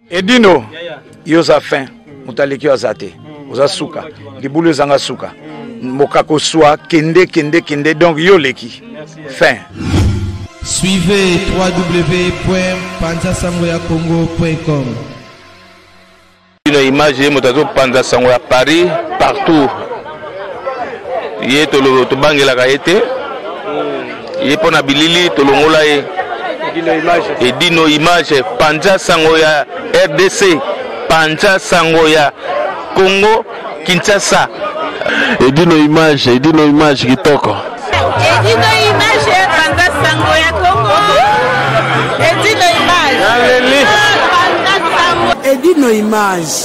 Edino, yo oza fin, moto aleki yo aza te, oza suka, libulu ezanga suka, mokako swa, kende kende kende, donc yo oleki, fin. Suivez www.panzasangoyakongo.com. Bino image ye moto azopanza sango ya Paris partout, ye tobangelaka ye te, ye mpo na bilili tolongola ye. Edino image, panza sango ya RDC, panza sango ya Congo Kinshasa. Edino image, Edino image kitoko. Edino image, panza sango ya Congo. Edino image. Naleli. Panza sango. Edino image.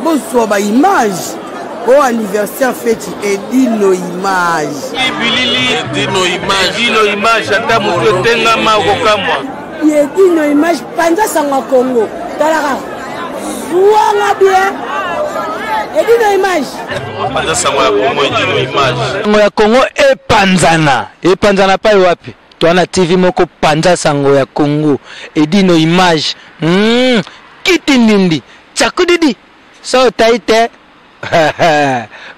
Bozwa ba image. O anniversaire feti Edino image. Bilili Edino image. Edino image ata moto etengama okokamwa. Edino image panza sango ya Congo. Talaka. Zwanga bien. Edino image. Panza sango ya Congo Edino image. Sango ya Congo epanzana. Epanzana pai wapi? Toa na TV moko panza sango ya Congo. Edino image. Kiti ndindi. Tsakudidi. So tai te.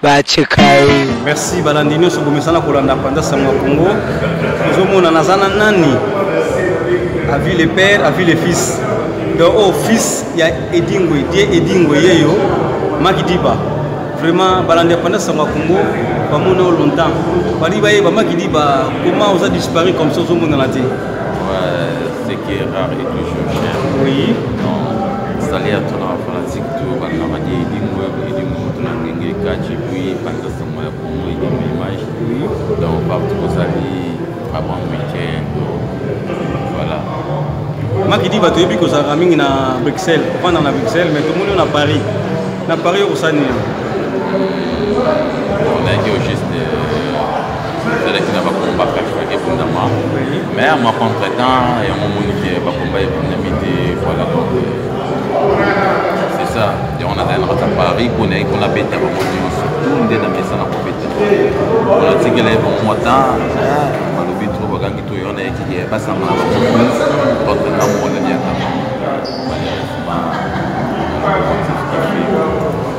Bacheka ye. Merci balandi nyonso bomesana kolanda panza sango ya Congo. Ozomona naza na nani? A vu le père, a vu le fils. Donc oh fils ya Edingwe, die Edingwe yeyo Makidiba. Vraiment balandi ya panza sango ya Congo bamona yo longtemps. Bali bayeba Makidiba comment oza disparu comme ça ozomonana te. Ouais, ce qui est rare et toujours cher. Oui. Non, salaire tout na fanatique tout balingaka die Edingwe, Edingwe moto na ngenge kachi puis panza sango ya Congo Edingwe image. Oui. Donc partout ozali ba bon week-end. Voilà. Makidiba toyebi kozalaka mingi na Bruxelles, ovanda na Bruxelles mais tomoni yo na Paris. Na Paris okosala nini? On a dit au juste ezalaki na bakomba kafaki ebundama mais mwa contretemps yango omoni ke bakomba ebundami te, voilà. Donc c'est ça, yango nazali na kati ya Paris mpo nayaki mpona beta bango nyonso tout nde na mesa na kobeta mpona tikela ye bango mwa temps balobi trop bakangi to yango nayaki ke basanga na bango contre nga moko naliaka malheureusement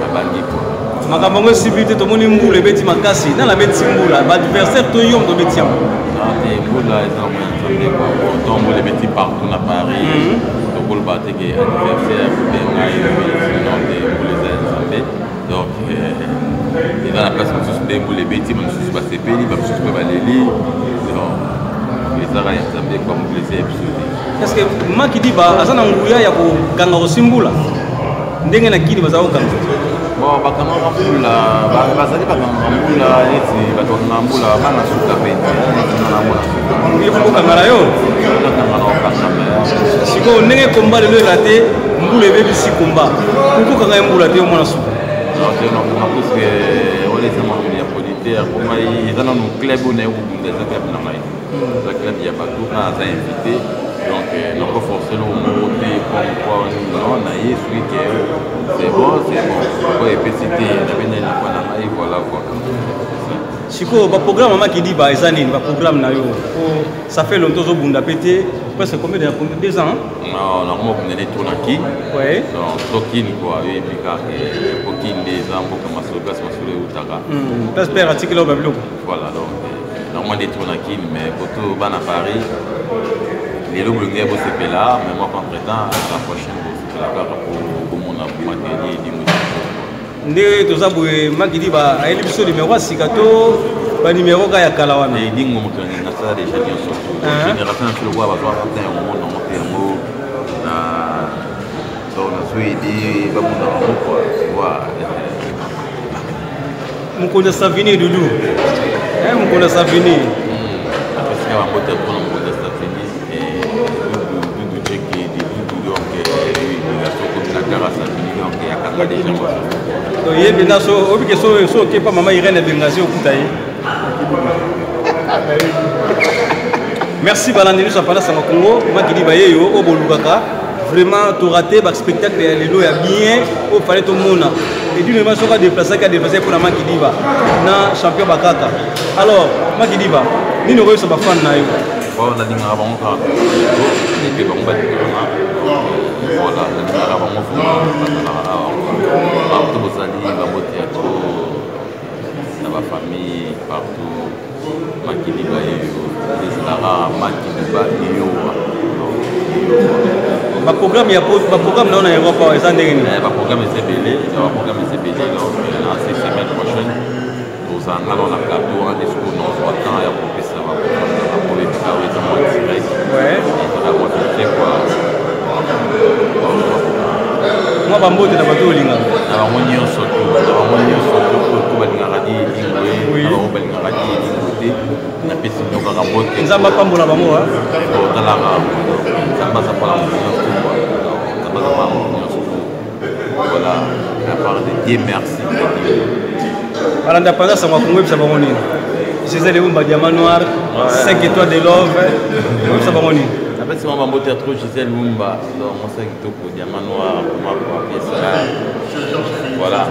babangi quoi. Makambo yango esimbi te, tomoni mbula ebeti makasi. Nani abetisi mbula? Ba adversaire to yo moto obeti yango? Non te, mbula eza nango ya Nzambe quoi. Bon, to mbula ebeti partout na Paris, tokoloba te ke adversaire obe ngai obe, sinon te, mbula eza ya Nzambe. Donc eza na place mosusu nde mbula ebeti, bamosusu basepeli, bamosusu mpe baleli. Donc ezaka ya Nzambe quoi, mbula eza ya biso te. Est ce que Makidiba aza na nguya ya kokanga kosimbula ndenge na kini bazala kokanga? Bon, bakangaka mbula, bazali bakangaka mbula neti bato bakangaka mbula bana suka mpe neti nga na mwana suka. Yo faut kokanga na yo? Nakanga na kokanga, mais sikoyo ndenge komba lelo erate, mbula ebebisi komba, okokanga ye mbula te yo mwana suka? Non, te, nakokanga puisque wana eza makambo ya producteur. Koma eza nanu club oyo naye kobunda, eza club na ngai, eza club ya bato nga aza invité. Donc nako force eloko moko te comme quoi non na ye soki ke c'est bon, c'est bon, po epesi te nabendeli na kwa na ngai, voilà quoi. Sikoyo baprogramme ya Makidiba eza nini? Baprogramme na yo, po ça fait longtemps ozobunda pe te, presque combien de combien, 2 ans, hein? Non, nango mokunda nde tour na Kin. Ouais. Donc to Kin quoi, oyebi kaka po Kin nde eza mboka masolo, place masolo eutaka. Place père atikela oyo babiloko. Voilà, donc normalement nde tour na Kin, mais koto bana Paris lelo bolingi ya bosepela, mais moi contretemps la prochaine bosepela kaka po bomona materi edingo. Nde toza boye, Makidiba ayeli biso numero ya sika to banimero kaka ya kala wana? Edingo moto na ngai nasala déjà nyonso Hein? génération na biso lokola bazwaka te yango mona yango te yango na donc nazo aide bamona bango quoi, tu vois. Mokonzi ya Savini Dudu, eh, mokonzi ya Savini. Apesika bambote mpona mokonzi ya Savini Dudu, Dudu Cheke de Dudu. Donc oyo komi na gara Savini, donc akanga déjà moto. Donc ye mpenza so obike so so okepa mama Irene ya Bengazi okuta ye. Merci balandi nyonso ya Panda Sango Congo. Makidiba yeyo oyo bolukaka, vraiment toraté baspectacle ya lelo ya bien oyo fallait tomona. Edino soki adéplaçaki, adéplaçaki mpona Makidiba na champion bakaka. Alors Makidiba, nini okoyebisa bafan na yo? Bon, nalingaka bango kaka epe bango balingaka nga. Voilà, nalingaka bango vraiment, bazalaka awa. Partout bozali, bambote ya trop na bafamille partout. Makiliba yeyo, ezalaka makiliba eyowa. Baprogramme ya baprogramme na yo na Europe awa eza ndenge nini? Baprogramme eza ebele, baprogramme eza ebele. Donc na cette semaine prochaine tozala nga na plateau wana nde sikoyo nazwa temps ya kopesa baprogramme na bango, ebika oyo eza mwa direct, ezala mwa vite quoi. Mwa bambote na bato olingaka. Na bango nyonso tu, na bango nyonso tu oyo tu balingaka di Edingwe, na bango balingaka di Edingwe te, napesi bino kaka mbote. Nzambe apambola bango. Otalaka, Nzambe aza mpona moto nyonso tu quoi. Nzambe aza mpona moto nyonso tu. Voilà, la part de Dieu merci. Balanda Panza Sango ya Kongo, oyebisa bango nini? Gisèle Eumba, Diamant Noir, 5 étoiles de love, oyebisa bango nini? Napesi mwa bambote ya trop. Gisèle Wumba, donc mwasi ya kitoko, Diamant Noir, mwa pièce. Voilà,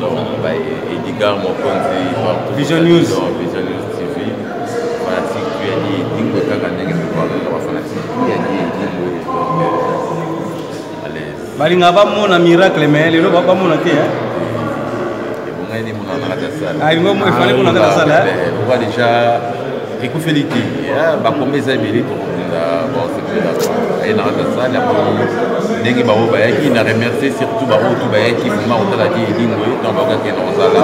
donc Edgar Mokonzi partout. Vision News. Donc, Vision News TV, fanatique tu ya di Edingwe, kaka ndenge mekaka bafanatique tu ya di Edingwe, donc à l'aise. Balingaka bamona miracle, mais lelo bamona te. Ebongai nde mona na kati ya salle. Ah, efale mona na kati ya salle. Oka déjà ekufeli te, bakombe eza ebele, tokokunda baosepela aye na kati ya salle yango ndenge bango bayaki. Na remercier surtout bango tu bayaki vraiment kotala di Edingwe. Donc bakokaki na kozala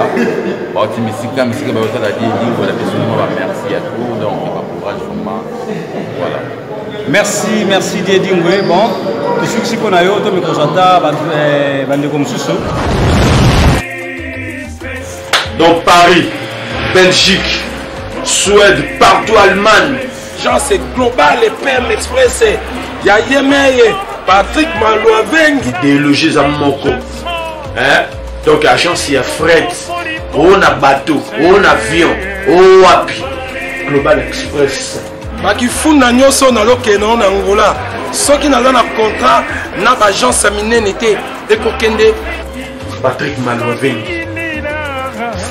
bauti misika misika, bayotala di Edingwe. Na biso mwa bamerci ya trop, donc bacourage vraiment, voilà. Merci, merci Die Edingwe. Bon, tosukisi mpo na yo, tomikozwa ata bandeko mosusu. Dans Paris, Belgique, Suède, partout, Allemagne. Jean, c'est Global et PM Express. Ya Yemeye, Patrick Malouavengi. Idéologie eza moko. Hein? Donc agence ya fret, o na bateau, o na avion, o wapi. Global Express. Bakifunda nyonso nazokende na Angola, soki naza na contrat na baagence ya minene te, ekokende. Patrick Malouavengi.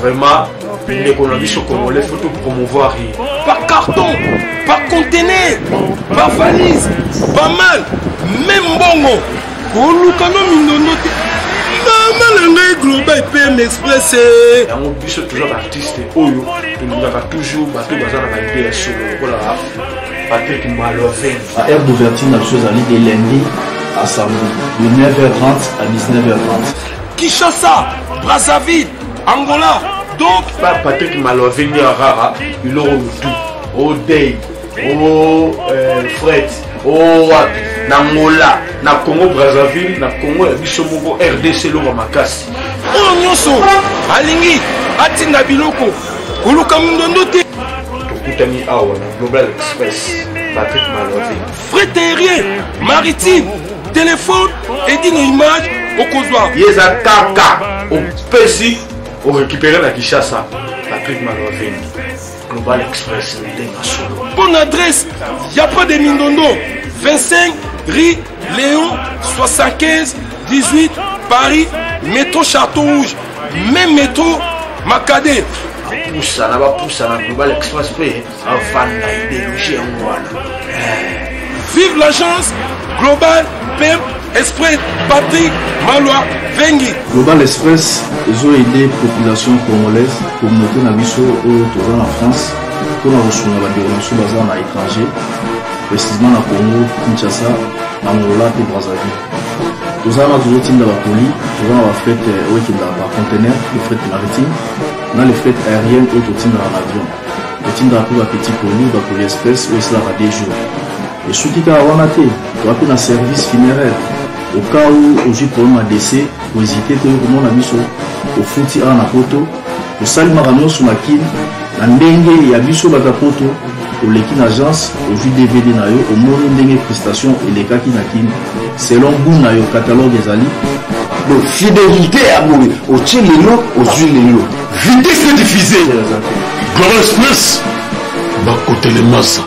Vraiment, ndeko na biso congolais, faut tout promouvoir ye. Par carton, par conteneur, par valise, pas mal, même mbongo koluka no mindondo te, mama na ngai, Global PM Express. Yango biso toujours baartiste oyo tolingaka toujours bato baza na baide ya solo lokola Patrick Maloven. Heure d'ouverture na biso ezali de lundi à samedi de 9h30 à 19h30. Kinshasa, Brazzaville, Angola, donc Pa Patrick Maloven ya rara biloko motu o dei o fret o wapi, na Angola, na Congo Brazzaville, na Congo ya biso moko RDC, eloko makasi. Oyo nyonso alingi atinda biloko, koluka mindondo te. Tokutani awa na Global Express, Patrick Maloven. Fret aérien, maritime, téléphone, Edino Image, okozwa. Ye eza kaka opesi, orécupéré na Kinshasa. Patrick Maloven, Global Express, ndenge solo. Bonne adresse, y a pas de mindondo. 25 rue Léon, 75 18 Paris, métro Château Rouge, même métro Makadé. Bapusana, bapusana, Global Express mpe avanda idéologie yango wana. Vive l'agence Global PM Express, Patrick Malwa Vengi. Global Express ezoaide population congolaise, communauté na biso oyo toza na France, mpona kosunga bandeko na biso baza na étranger, précisément na Congo Kinshasa, na Angola mpe Brazzaville. Toza wana, tozotinda bacolis, toza na bafret oyo ekendaka par conteneur, le fret maritime na le fret aérienne oyo totindaka na avion. Totindaka mpe bapetit colis, bacolis express oyo esalaka 2 jours. Esuki kaka wana te, toza mpe na service funéraire. Au cas où ozwi problème ya décès, kohésite te, oyo komona biso. Ofuti awa na poto, tosalimaka nyonso na Kine na ndenge ya biso bato ya poto. Oleki na agence, ozwi DVD na yo, omoni ndenge prestation elekaki na Kine selon goût na yo, catalogue ezali. Donc fidélité ya boye, otie lelo, ozwi lelo, vitesse diffusée. Global Express, bakotelemasa.